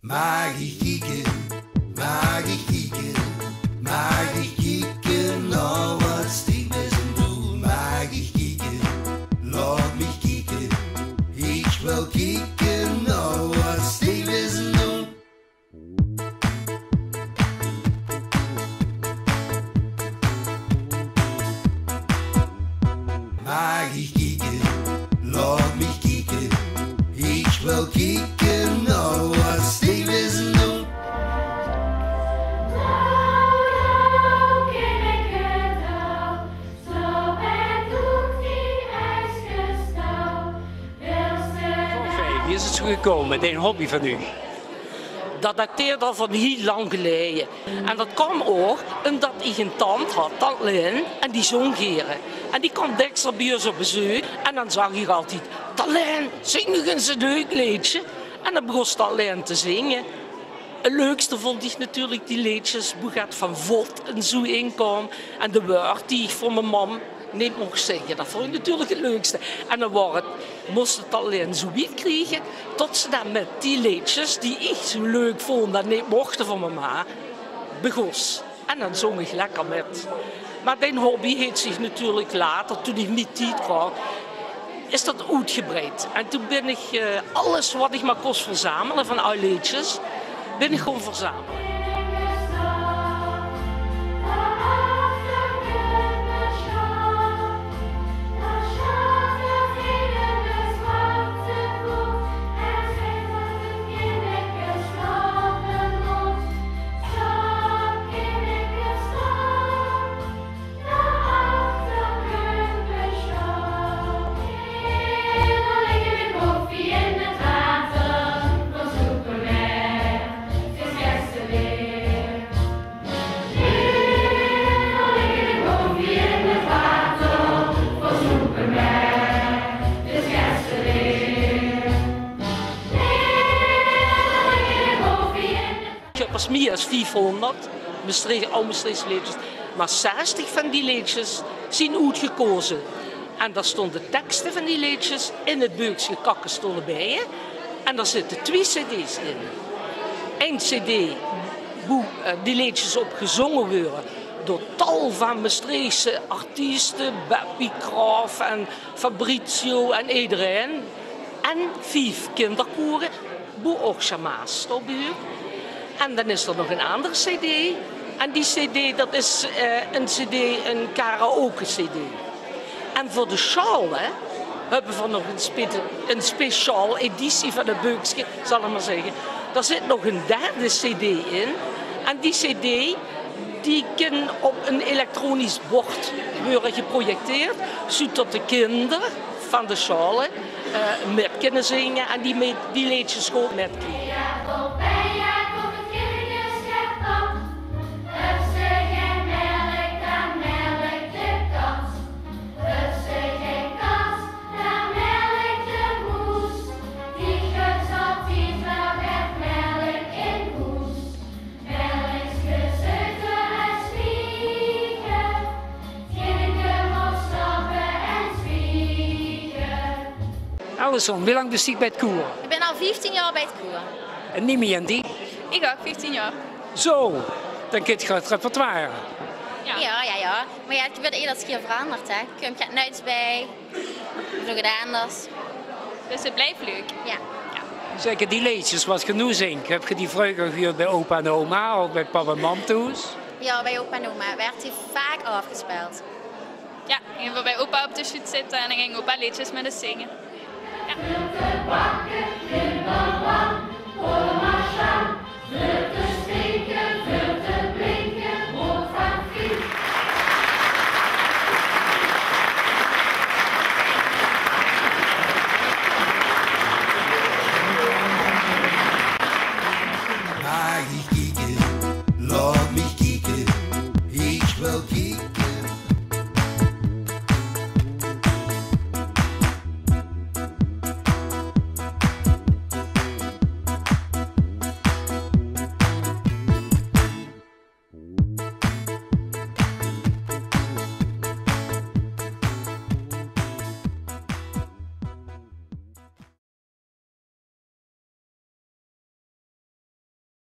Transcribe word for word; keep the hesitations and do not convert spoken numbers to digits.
Maag ich kieke, maag ich kieke, maag ich kieke nao wat Steve is aan 't doon? Maag ich kieke, laot mich kieke, ich wil kieke nao wat Steve is aan 't doon. Maag ich kieke, laot mich kieke, ich wil kieke nao wat Steve is aan 't doon. Wie is 't zoe gekómme, dae hobby van uch? Dat dateert al van hiel lang geleje. En dat kaom ouch umdat ich ein tant had, tant Lien, en die zóng gere. En die kaom dèkser bie ós op bezeuk. En dan zag ich altied: "Tant Lien, zing nog ins ein leuk leedje." En dan begós tant Lien te zinge. 't Leukste vónd ich natuurlik die leedjes boe get van vot en zoe in kaom. En de wäörd die ich veur mien mam neet moch zègke. Dat vónd ich natuurlik 't leukste. En dan waor 't, mós ze 't allein zoe wied kriege, tot ze dan mit die leedjes, die ich zoe leuk vónd, dat neet mochte van mama, begós. En dan zóng ich lekker mit. Mer d'n hobby heet zich natuurlik later, toen ich mier tied kreeg, is dat oetgebreid. En toen bin ich, eh, alles wat ich mer kós verzamele van aw leedjes, bin ich gewoon verzamele. Ich höb pas mier es viefhóngerd Mestreech-, aw Mestreechse leedjes, mer zestig van die leedjes zien oetgekaoze. En dao stónge de tekste van die leedjes in 't beukske Kakke stollebeie. En dao zitte twie cd's in. Ein cd boe, eh, die leedjes op gezónge weure door tal van Mestreechse artieste, Beppie Kraft en Fabrizio en ederein. En vief kinderkore, boe ouch Sjamaas tot behuurt. En dan is d'r nog ein anger cd. En die cd, dat is, eh, ein cd, ein karaoke-cd. En veur de sjaole höbbe v'r nog ein spe-, ein speciaal editie van 't beukske, zal ich mer zègke. Dao zit nog ein derde cd in. En die cd, die kin op ein elektronisch bord weure geprojecteerd, zoetot de kinder van de sjaole, eh, mit kinne zinge en die mit, die leedjes good mit kinne. Alison, wie lang bis dich bie 't koer? Ich bin al vieftien jaor bie 't koer. En Mimi en dich? Ich ouch, vieftien jaor. Zo, dan kint geer 't repertoire. Ja. Ja, ja, ja. Mer ja, 't weurt eder kier verangerd, hè. Kump get nuits bie. Doe get anders. Dus 't blief leuk. Ja. Zègke, die leedjes wat geer noe zingk, höb geer die vreuger gehuurd bie opa en oma of bie pap en mam thoes? Ja, bie opa en oma weurt die vaak aafgespeeld. Ja, góng v'r bie opa op de sjoet zitte en dan góng opa leedjes mit ós zinge. Ja.